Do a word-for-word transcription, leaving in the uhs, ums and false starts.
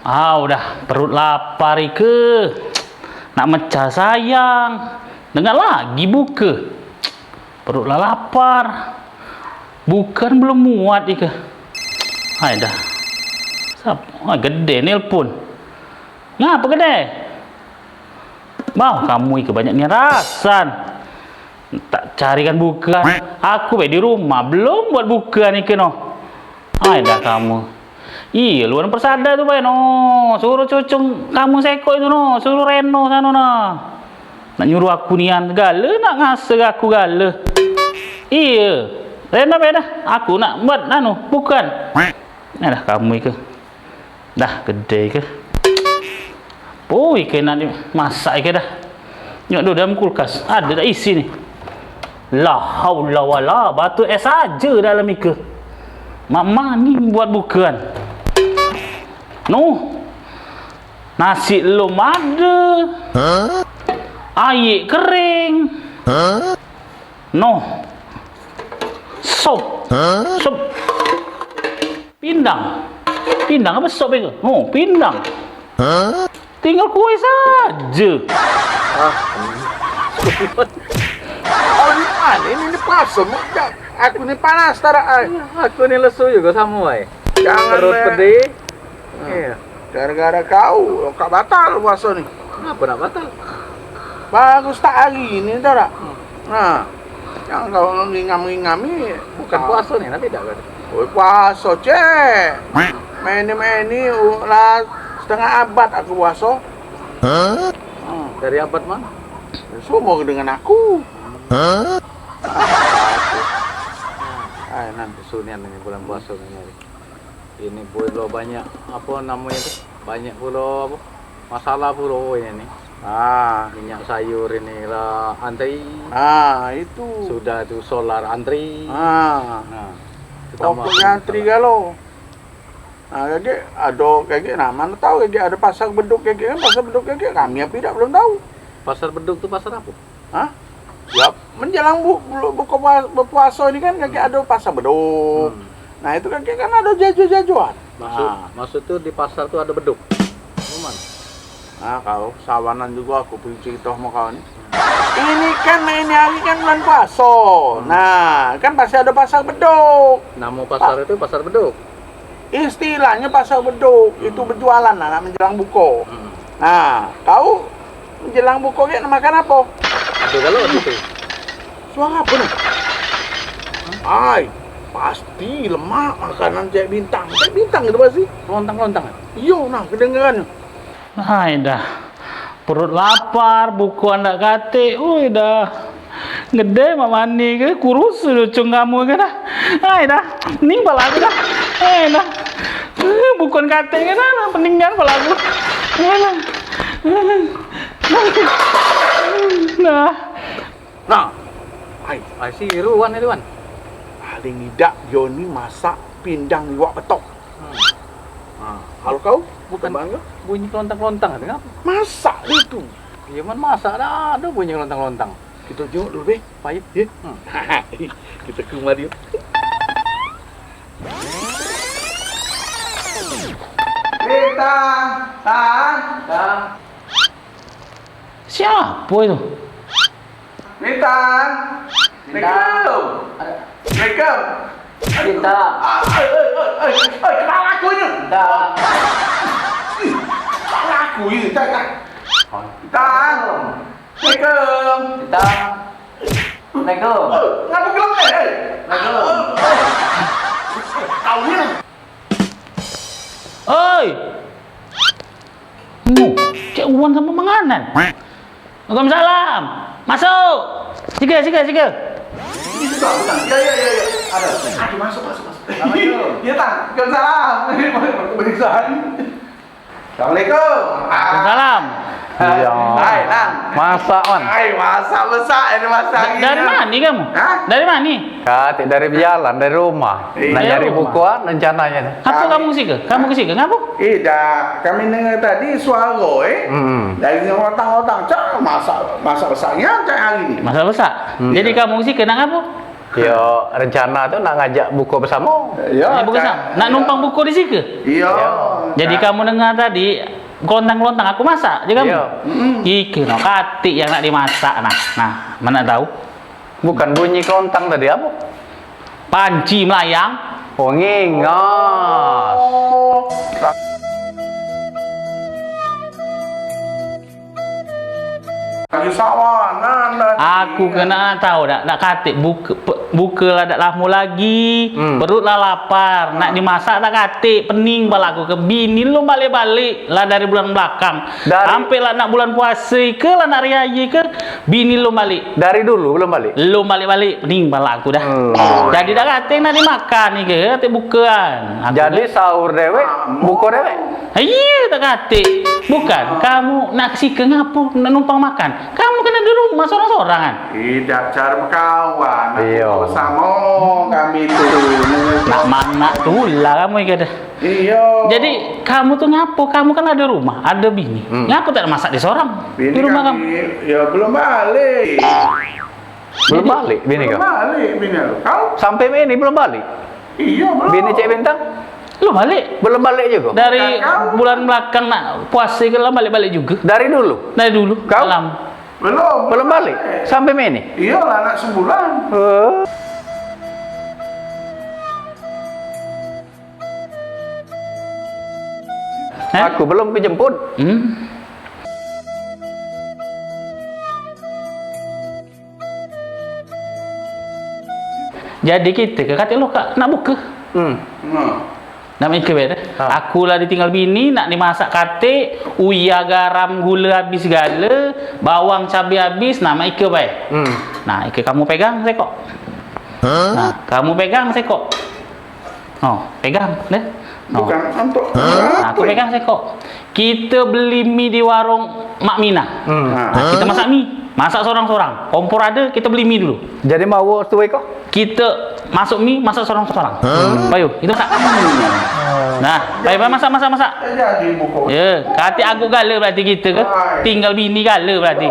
Ah, udah perut lapar ike. Nak mecah sayang. Dengar lagi buka. Perut lah lapar. Bukan belum muat ike. Hai dah. Sap, ah, gede nelpon. Ngapa gede? Bau kamu ike banyak nian rasan. Tak carikan bukan. Aku bae di rumah belum buat bukan ike no. Ai dah kamu. Iya, luar persada tu bae no. Suruh cucung kamu seko itu no, suruh Reno sano nah. Nak nyuruh aku nian gale, nak ngase aku gale. Iya. Reno bae dah. Aku nak buat anu, bukan. Nah dah kamu ike. Dah gede ke? Poi ke nak dimasak ke dah. Nyok dulu dalam kulkas. Ada dak isi ni? La haula wala, batu es aja dalam ike. Mak mani buat bukan. Noh. Nasi lom ada. Air kering. Noh. Sop. Sop. Pindang. Pindang apa sop itu? Oh, pindang. Tinggal kue saja. Ah. Oh, ini mana ini, ini puasa, Mak? Aku ni panas, tarak ai. Aku ni lesu juga sama, ai. Jangan, perut pedih. Iya. Gara-gara kau, kak batal puasa ni. Kenapa nak batal? Bagus tak hari ni, tahu tak? Hmm. Nah, yang kau ngingam-ngingami. Bukan puasa ni, tapi dah kan. Oh, puasa, cek. Main ni, main ni, lah setengah abad aku puasa. Hah? Hmm. Dari abad mana? Seumur dengan aku. Hah? Ai, nanti sunian ni bulan puasa ni. Ini pulo banyak, apa namanya tu? Banyak pulo apa? Masalah pulo ini ni. Ah. Minyak sayur ini lah antri. Ah, itu. Sudah tu solar antri. Ah. Nah, pokoknya antri galo. Nah, kagek ado kagek, nah, mana tahu kagek ado pasar beduk kagek kan, pasar beduk kagek kami api dak belum tahu. Pasar beduk tu pasar apa? Hah? Ya, menjelang bu, bu, buka pua-, berpuasa ini kan kagek ado pasar beduk. Hmm. Nah, itu kagek kan ado jajo-jajoan. Maksud, nah, maksud tu di pasar tu ado beduk. Cuman. Nah, kau sawanan juga aku pergi cerita sama kau ni. Ini kan ini hari kan bulan puasa. Hmm. Nah, kan pasti ada pasar beduk. Nama pasar itu pasar beduk. Istilahnya pasar beduk, itu berjualan lah nak menjelang buka. Hmm. Nah, kau menjelang buka kayak makan apa? Ada kalau gitu. Suara apa nih? Ai, pasti lemak makanan cek bintang. Cek bintang itu pasti. Lontang-lontang. Iyo, nah kedengeran. Hai dah. Perut lapar, buku andak katik. Ui dah. Gede mak mani ke, kurus lucung kamu ke dah. Hai dah. Ning pala aku dah. Hai dah. Bukan katik ke dah, pening kan pala aku. Hai dah. Nah. Nah. Ai, ai si Iruan itu kan. Paling idak yo ni masak pindang iwak betok. Hmm. Nah, kalau kau bukan bunyi kelontang-kelontang itu ngapa? Masak dia tu. Iya man masak dah ada bunyi kelontang-kelontang. Kita jenguk dulu be. Payu. Ya. Hmm. Kita ke rumah dia. Bintang, tan, tan. Siapa itu? Bintang. Bintang. Assalamualaikum. Bintang. Ah, eh, eh, eh, eh, eh, kepala aku ini. Bintang. Ih, kepala aku ini, tak, tak. Bintang. Assalamualaikum. Bintang. Assalamualaikum. Eh, ngapa gelap ni? Eh. Assalamualaikum. Kau ni. Oi. Mu, cek Uwan sama menganan. Waalaikumsalam. Masuk. Sige, sige, sige. Ini sudah, sudah. Ya, ya, ya, ya. Ada. Aduh, masuk, masuk, masuk. Assalamualaikum. Ya, Tan. Waalaikumsalam. Ini mau pemeriksaan. Assalamualaikum. Waalaikumsalam. Iyo. Hai, Nang. Masak, Man. Hai, masak besak ini masak. Da-, dari mano kamu? Hah? Dari mano? Katik dari bejalan, dari rumah. Iyo. Nak nyari bukuan rencananyo tu. Ngapo kamu ke siko? Kamu ke siko, ngapo? Eh, dah, kami dengar tadi suaro, eh. Hmm. Dari orang otang-otang, cak masak, masak besaknyo cak hari ni. Masak besak? Hmm. Jadi kamu ke siko nak ngapo? Yo, rencana tu nak ngajak buko besamo. Iyo, buko besamo. Nak numpang buko di siko? Iyo. Iyo. Jadi kamu dengar tadi, kelontang-kelontang aku masak je kamu. Iyo. Mm-mm. Iko no katik yang nak dimasak nah. Nah, mano tau? Bukan bunyi kelontang tadi, apo? Panci melayang. Oh, ngingas. Oh. Lagi sawah, nah, nah. Aku kena tau dak, dak katik buka, pe-, buka lah dak lamo lagi. Hmm. Perut lah lapar, nak dimasak dak katik, pening pala aku ke bini lum balik-balik lah dari bulan belakang. Dari Sampe lah nak bulan puasa ke, lah nak riaye ke, bini lum balik. Dari dulu belum balik? Lum balik-balik, pening pala aku dah. Hmm. Jadi dak katik nak dimakan ni ke, katik bukaan. Aku jadi dah sahur dewek, buko dewek? Iyo, dak katik. Bukan, kamu nak ke siko ngapo? Nak numpang makan. Kamu kan ado rumah sorang-sorang kan? Idak, cara bekawan. Iyo. Samo kami tu. Nak manak tulah kamu iko dah. Iyo. Jadi, kamu tu ngapo? Kamu kan ado rumah, ado bini. Hmm. Ngapo tak masak di sorang? Bini di rumah kamu? Yo, belum balik. Belum balik bini kau? Belum balik bini aku. Kau? Sampe meni belum balik? Iyo, belum. Bini Cek Bintang? Belum balik. Belum balik jugo? Dari bulan belakang nak puasa ke lah balik-balik jugo. Dari dulu? Dari dulu. Kau? Belum. Belum balik? Sampe meni? Iyolah, nak sebulan. Oh. Hah? Aku belum kejemput. Hmm. Jadi kite ke katik lo kak nak buka. Hmm. Nak mak ike bae dah. Ha. Aku lah ditinggal bini, nak dimasak katik, uya garam gula habis segala, bawang cabe habis, nah mak ike bae. Hmm. Nah, ike kamu pegang sekok. Hah? Nah, kamu pegang sekok. Oh, pegang deh. Oh. Bukan untuk. Nah, aku pegang sekok. Kito beli mi di warung Mak Mina. Hmm. Nah, kito masak mi, masak sorang-sorang. Kompor ado, kito beli mi dulu. Jadi mau tu iko? Kito masuk mi, masak sorang-sorang. Hmm. Bayu, kito masak. Nah, bayu, bayu, masak, masak, masak. Jadi buku. Ya, katik aku gala berarti kito ke. Hai. Tinggal bini gala berarti.